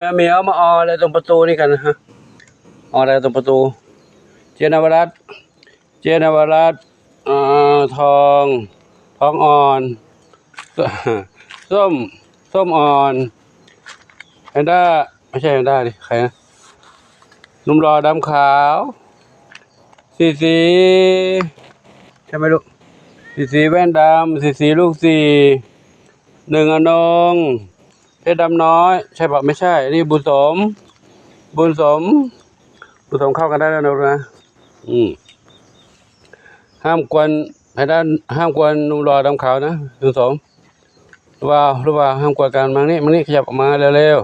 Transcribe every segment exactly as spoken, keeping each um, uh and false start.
แม่เหมียวมาอออะไรตรงประตูนี่กันนะฮะ อออะไรตรงประตู เจนนวรัตน์ เจนนวรัตน์ อ่า ทอง ทองอ่อน ส้ม ส้มอ่อน แพนด้า ไม่ใช่แพนด้าดิ ใครนะ หนุ่มหล่อดำขาว สีสี ใช่ไหมลูก สีสีแว่นดำ สีสีลูกสี่ หนึ่งอนง เพชรดำน้อย ใช่ปะ ไม่ใช่ นี่บุญสม บุญสม บุญสมเข้ากันได้แล้วนะลูกนะ อืม ห้ามกวน ให้ด้าน ห้ามกวนหนุ่มหล่อดำขาวนะ บุญสม หรือว่า หรือว่าห้ามกวนกัน มานี่ มานี่ ขยับออกมาเร็ว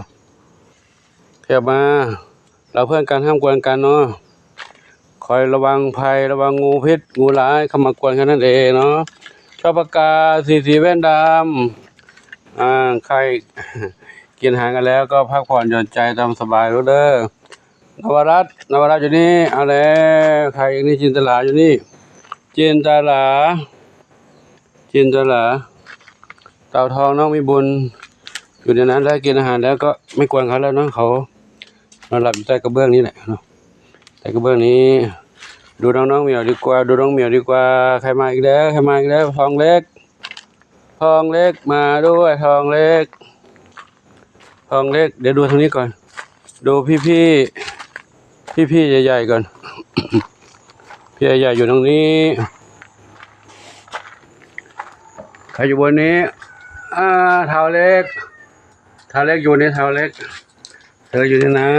ๆ ขยับมา เราเพื่อนกัน ห้ามกวนกันเนาะ คอยระวังภัย ระวังงูพิษ งูร้ายเข้ามากวนแค่นั้นเองเนาะ ชอบปากกา สีสีแว่นดำ อ่า ใคร กินอาหารกันแล้วก็พักผ่อนหย่อนใจตามสบายลูกเด้อ นวรัตน์ นวรัตน์อยู่นี่ เอาแล้ว ใครอีกนี่ จินตลาอยู่นี่ จินตลา จินตลา เต่าทองน้องมีบุญ อยู่ในนั้น ได้กินอาหารแล้วก็ไม่กวนเขาแล้วเนาะ เขานอนหลับอยู่ใต้กระเบื้องนี่แหละเนาะ ใต้กระเบื้องนี้ ดูน้องๆเหมียวดีกว่า ดูน้องเหมียวดีกว่า ใครมาอีกแล้ว ใครมาอีกแล้ว ทองเล็ก ทองเล็กมาด้วย ทองเล็ก ทองเล็ก เดี๋ยวดูทางนี้ก่อน ดูพี่ๆ พี่ๆใหญ่ๆก่อน พี่ใหญ่ๆอยู่ตรงนี้ ใครอยู่บนนี้ อ่า เท้าเล็ก เท้าเล็กอยู่นี่ เท้าเล็ก เธออยู่นี่นะ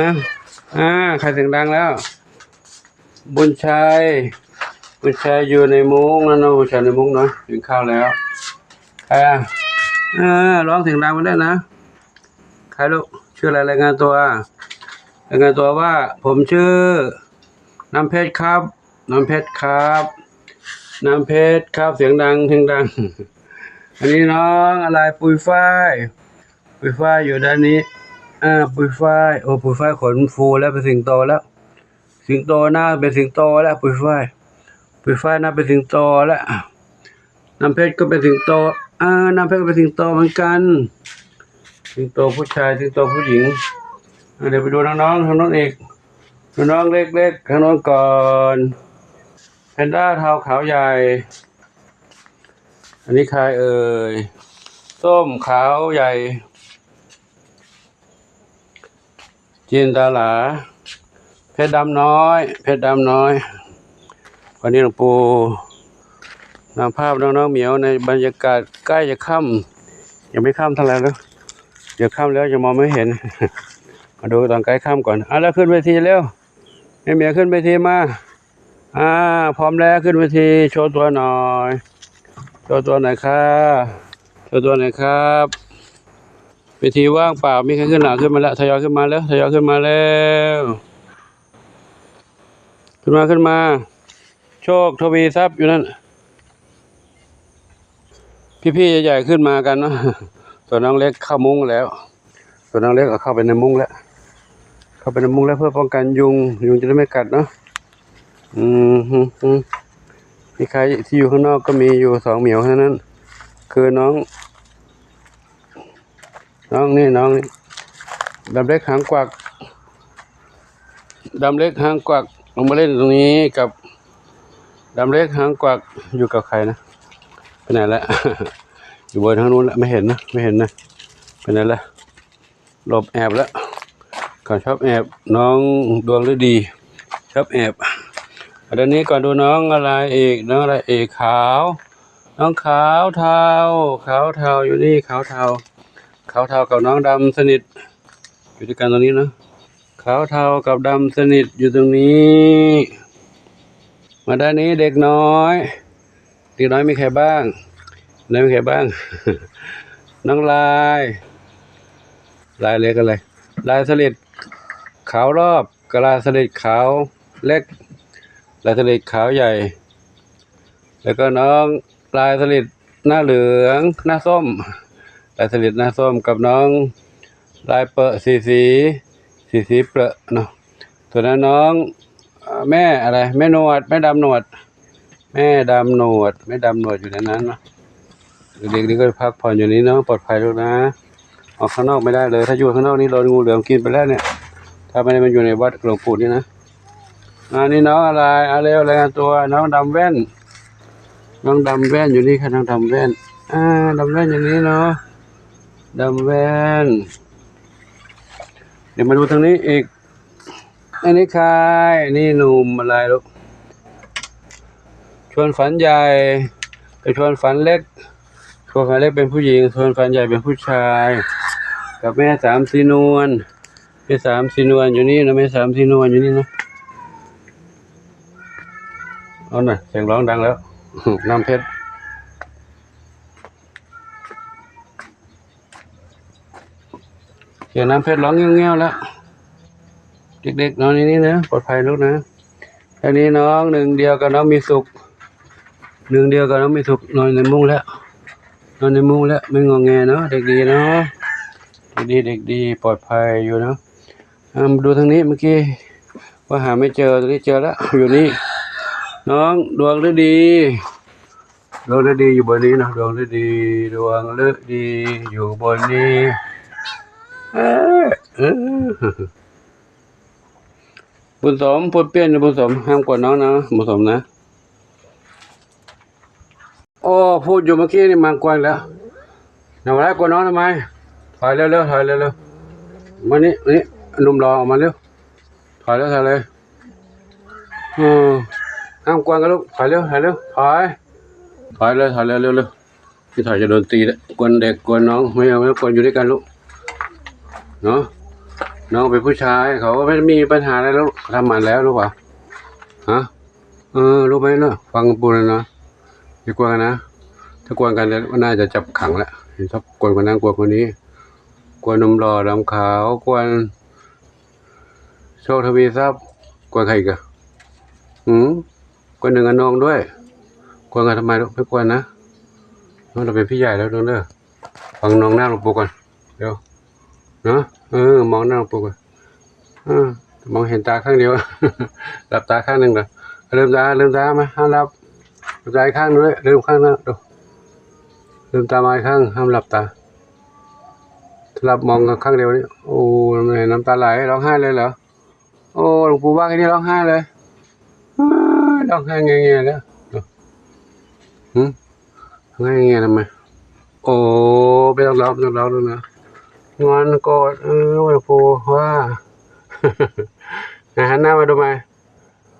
อ่า ใครเสียงดังแล้ว บุญชัย บุญชัยอยู่ในมุ้งนั่นเนาะ บุญชัยในมุ้งเนาะ กินข้าวแล้ว ใครอ่ะ อ่า ร้องเสียงดังมาด้วยนะ ใครลูก ชื่ออะไร รายงานตัว รายงานตัวว่า ผมชื่อ น้ำเพชรครับ น้ำเพชรครับ น้ำเพชรครับ เสียงดัง เสียงดัง อันนี้น้องอะไร ปุยฝ้าย ปุยฝ้ายอยู่ด้านนี้ อ่า ปุยฝ้าย โอ้ ปุยฝ้ายขนฟูแล้ว เป็นสิงโตแล้ว สิงโตหน้าเป็นสิงโตแล้ว ปุยฝ้าย ปุยฝ้ายหน้าเป็นสิงโตแล้ว น้ำเพชรก็เป็นสิงโต อ่า น้ำเพชรก็เป็นสิงโตเหมือนกัน สิงโตผู้ชาย สิงโตผู้หญิง อ่า เดี๋ยวไปดูน้องๆทางโน้นอีก ดูน้องเล็กๆทางโน้นก่อน แพนด้าเทาขาวใหญ่ อันนี้ใครเอ่ย ส้มขาวใหญ่ จินตลา เพชรดำน้อย เพชรดำน้อย วันนี้หลวงปู่นำภาพน้องๆเหมียวในบรรยากาศใกล้จะค่ำ ยังไม่ค่ำเท่าไหร่แล้ว เดี๋ยวค่ำแล้วจะมองไม่เห็น มาดูตอนใกล้ค่ำก่อน อ่ะ แล้วขึ้นเวทีเร็ว แม่เหมียวขึ้นเวทีมา อ่า พร้อมแล้ว ขึ้นเวที โชว์ตัวหน่อย โชว์ตัวหน่อยค่ะ โชว์ตัวหน่อยครับ เวทีว่างเปล่า มีใครขึ้นหรือ ขึ้นมาแล้ว ทยอยขึ้นมาแล้ว ทยอยขึ้นมาแล้ว ขึ้นมา ขึ้นมา โชคทวีทรัพย์อยู่นั่น พี่ๆใหญ่ๆขึ้นมากันเนาะ ส่วนน้องเล็กเข้ามุ้งแล้ว ส่วนน้องเล็กก็เข้าไปในมุ้งแล้ว เข้าไปในมุ้งแล้วเพื่อป้องกันยุง ยุงจะได้ไม่กัดเนาะ อืมฮึอืม มีใครที่อยู่ข้างนอกก็มีอยู่สองเหมียวเท่านั้น คือน้อง น้องนี่ น้องนี่ ดำเล็กหางกวัก ดำเล็กหางกวัก ลงมาเล่นตรงนี้กับ ดำเล็กหางกวัก อยู่กับใครนะ ไปไหนละ อยู่บนทางนู้นละ ไม่เห็นนะ ไม่เห็นนะ ไปไหนละ หลบแอบแล้ว เขาชอบแอบ น้องดวงฤดี ชอบแอบ อันนี้ก่อน ดูน้องอะไรอีก น้องอะไรอีก ขาว น้องขาวเทา ขาวเทาอยู่นี่ ขาวเทา ขาวเทากับน้องดำสนิท อยู่ด้วยกันตรงนี้เนาะ ขาวเทากับดำสนิทอยู่ตรงนี้ มาด้านนี้เด็กน้อย เด็กน้อยมีใครบ้าง เด็กน้อยมีใครบ้าง น้องลาย ลายเล็กอะไร ลายสลิดขาวรอบกับลายสลิดขาวเล็ก ลายสลิดขาวใหญ่ แล้วก็น้องลายสลิดหน้าเหลืองหน้าส้ม ลายสลิดหน้าส้มกับน้องลายเปอะสีสี สีสีเปอะเนาะ ส่วนนั้นน้อง เอ่อ แม่อะไร แม่หนวด แม่ดำหนวด แม่ดำหนวด แม่ดำหนวดอยู่ในนั้นเนาะ เด็กๆนี่ก็พักผ่อนอยู่นี่เนาะ ปลอดภัยลูกนะ ออกข้างนอกไม่ได้เลย ถ้าอยู่ข้างนอกนี่โดนงูเหลือมกินไปแล้วเนี่ย ถ้าไม่ได้มาอยู่ในวัดหลวงปู่นี่นะ อันนี้น้องอะไร อ่ะเร็ว รายงานตัว น้องดำแว่น น้องดำแว่นอยู่นี่ค่ะ น้องดำแว่น อ่า ดำแว่นอยู่นี่เนาะ ดำแว่น เดี๋ยวมาดูทางนี้อีก อันนี้ใคร นี่หนุ่มอะไรลูก ชวนฝันใหญ่ กับชวนฝันเล็ก ชวนฝันเล็กเป็นผู้หญิง ชวนฝันใหญ่เป็นผู้ชาย กับแม่สามสีนวล แม่สามสีนวลอยู่นี่นะ แม่สามสีนวลอยู่นี่นะ เอาน่ะ เสียงร้องดังแล้ว น้ำเพชร เสียงน้ำเพชรร้องเงี้ยวๆแล้ว เด็กๆนอนในนี้นะ ปลอดภัยลูกนะ อันนี้น้องหนึ่งเดียวกับน้องมีสุข หนึ่งเดียวกับน้องมีสุข นอนในมุ้งแล้ว นอนในมุ้งแล้ว ไม่งอแงเนาะ เด็กดีเนาะ เด็กดี เด็กดี ปลอดภัยอยู่เนาะ อ่ะ มาดูทางนี้ เมื่อกี้ว่าหาไม่เจอ ตอนนี้เจอแล้ว อยู่นี่ น้องดวงฤดี ดวงฤดีอยู่บนนี้เนาะ ดวงฤดี ดวงฤดีอยู่บนนี้ เออ เออ บุญสม พูดเปลี่ยนนะบุญสม ห้ามกวนน้องนะ บุญสมนะ โอ้ พูดอยู่เมื่อกี้นี่มากวนแล้ว อย่ามาไล่กวนน้องทำไม ถอยเร็วๆ ถอยเร็วๆ มานี่ นี่ หนุ่มหล่อออกมาเร็ว ถอยเร็ว ถอยเลย อืม ห้ามกวนกันลูก ถอยเร็ว ถอยเร็ว ถอย ถอยเลย ถอยเร็ว เร็ว เร็ว ที่ถอยจะโดนตีแล้ว กวนเด็ก กวนน้อง ไม่เอา ไม่ต้องกวน อยู่ด้วยกันลูก เนาะ น้องเป็นผู้ชาย เขาก็ไม่มีปัญหาอะไรแล้ว ทำหมันแล้วลูกเหรอ ฮะ เออ รู้ไหมเนาะ ฟังปูเลยนะ อย่ากวนกันนะ ถ้ากวนกันแล้วน่าจะจับขังแหละ เห็นชอบกวนคนนั้นกวนคนนี้ กวนหนุ่มหล่อดำขาว กวนโชคทวีทรัพย์ กวนใครอีกอะ อืม กวนหนึ่งอนงด้วย กวนกันทำไมลูก ไม่กวนนะ เราเป็นพี่ใหญ่แล้วเด้อ ฟังน้องหน้าหลวงปู่ก่อน เดี๋ยว เนาะ เออ มองหน้าหลวงปู่ก่อน เออ มองเห็นตาข้างเดียว หลับตาข้างหนึ่งก่อน ลืมตา ลืมตามา ห้ามหลับ ลืมตาอีกข้างหนึ่งด้วย ลืมข้างหน้า ดู ลืมตามาอีกข้าง ห้ามหลับตา หลับมองข้างเดียวนี่ โอ้ น้ำตาไหล ร้องไห้เลยเหรอ โอ้ หลวงปู่ว่าแค่นี้ร้องไห้เลย อ้า ร้องไห้แง่ๆแล้ว หึ ร้องไห้แง่ๆทำไม โอ้ ไม่ต้องร้อง ไม่ต้องร้องแล้วนะ งอนโกรธ เออ หลวงปู่ว่า ไหนหันหน้ามาดูไหม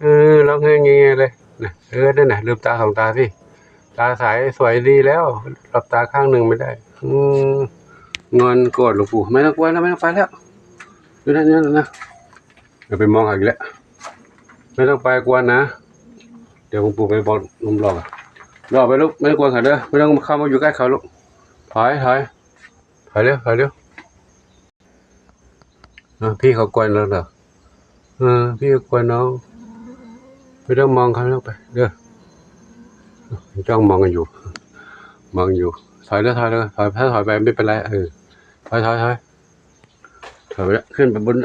เออ ร้องไห้แง่ๆเลย นะ เออ นั่นน่ะ ลืมตาสองตาสิ ตาใส สวยดีแล้ว หลับตาข้างหนึ่งไม่ได้ อืม งอนโกรธหลวงปู่ ไม่ต้องกวนแล้ว ไม่ต้องไปแล้ว อยู่นั่น อยู่นั่นนะ เดี๋ยวไปมองหาอีกแล้ว ไม่ต้องไปกวนนะ เดี๋ยวหลวงปู่ไปบอกหนุ่มหล่อก่อน หล่อไปลูก ไม่ต้องกวนเขาเด้อ ไม่ต้องเข้ามาอยู่ใกล้เขาลูก ถอย ถอย ถอยเร็ว ถอยเร็ว อ่ะ พี่เขากวนแล้วเหรอ เออ พี่เขากวนน้อง ไม่ต้องมองเขาแล้ว ไปเด้อ จ้องมองกันอยู่ มองอยู่ ถอยเด้อ ถอยเด้อ ถอย ถ้าถอยไปไม่เป็นไร เออ ถอย ถอย ถอย ถอยไปแล้ว ขึ้นไปบน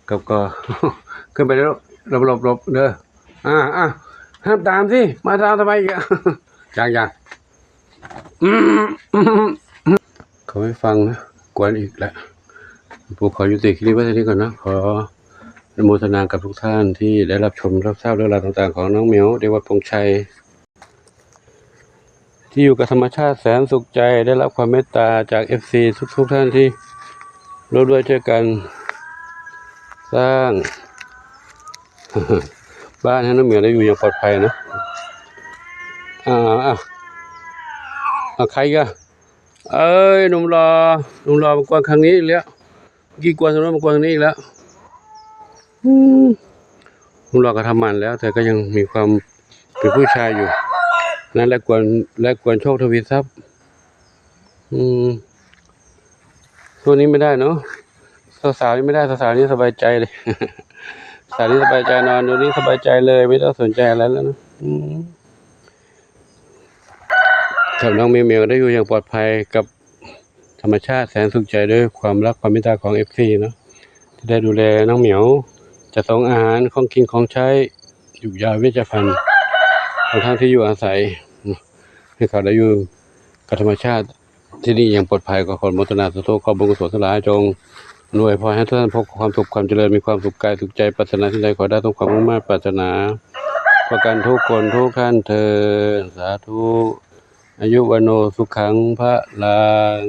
กับกอ ขึ้นไปแล้ว หลบ หลบ หลบ เด้อ อ่า อ่า ห้ามตามสิ มาตามทำไมอีกอะ ยัง ยัง อืม อืม เขาไม่ฟังนะ กวนอีกแล้ว ปู่ขอยุติคลิปไว้เท่านี้ก่อนนะ ขออนุโมทนากับทุกท่านที่ได้รับชมรับทราบเรื่องราวต่างๆ ของน้องเหมียว เดชวัฒน์ พงษ์ชัย ที่อยู่กับธรรมชาติแสนสุขใจ ได้รับความเมตตาจากเอฟซีทุกๆท่านที่ร่วมด้วยช่วยกันสร้าง บ้านให้น้องเหมียวได้อยู่อย่างปลอดภัยนะ อ่า อ่ะ อ่ะ ใครอีกอะ เอ้ย หนุ่มหล่อ หนุ่มหล่อมากวนครั้งนี้อีกแล้ว เมื่อกี้กวนทางโน้นมากวนทางนี้อีกแล้ว อืม หนุ่มหล่อก็ทำหมันแล้ว แต่ก็ยังมีความเป็นผู้ชายอยู่ นั่นแหละกวน และกวนโชคทวีทรัพย์ อืม ช่วงนี้ไม่ได้เนาะ สาวๆนี่ไม่ได้ สาวๆนี่สบายใจเลย สาวนี่สบายใจนอน ดูนี่สบายใจเลย ไม่ต้องสนใจอะไรแล้วนะ อืม กับน้องเหมียวๆได้อยู่อย่างปลอดภัยกับธรรมชาติแสนสุขใจด้วยความรักความเมตตาของเอฟซีเนาะ ที่ได้ดูแลน้องเหมียว จัดส่งอาหาร ของกินของใช้ หยูกยาเวชภัณฑ์ ของทางที่อยู่อาศัย ให้เขาได้อยู่กับธรรมชาติ ที่นี่อย่างปลอดภัย ก็ขออนุโมทนาสาธุ ขอบุญกุศลทั้งหลายจงอำนวยพรให้ท่านพบความสุขความเจริญ มีความสุขกายสุขใจ ปรารถนาสิ่งใดขอได้สมความมุ่งมา่ปรารถนา ประกันทุกคนทุกท่านเทอญ สาธุ อายุวัณโณสุขังพลัง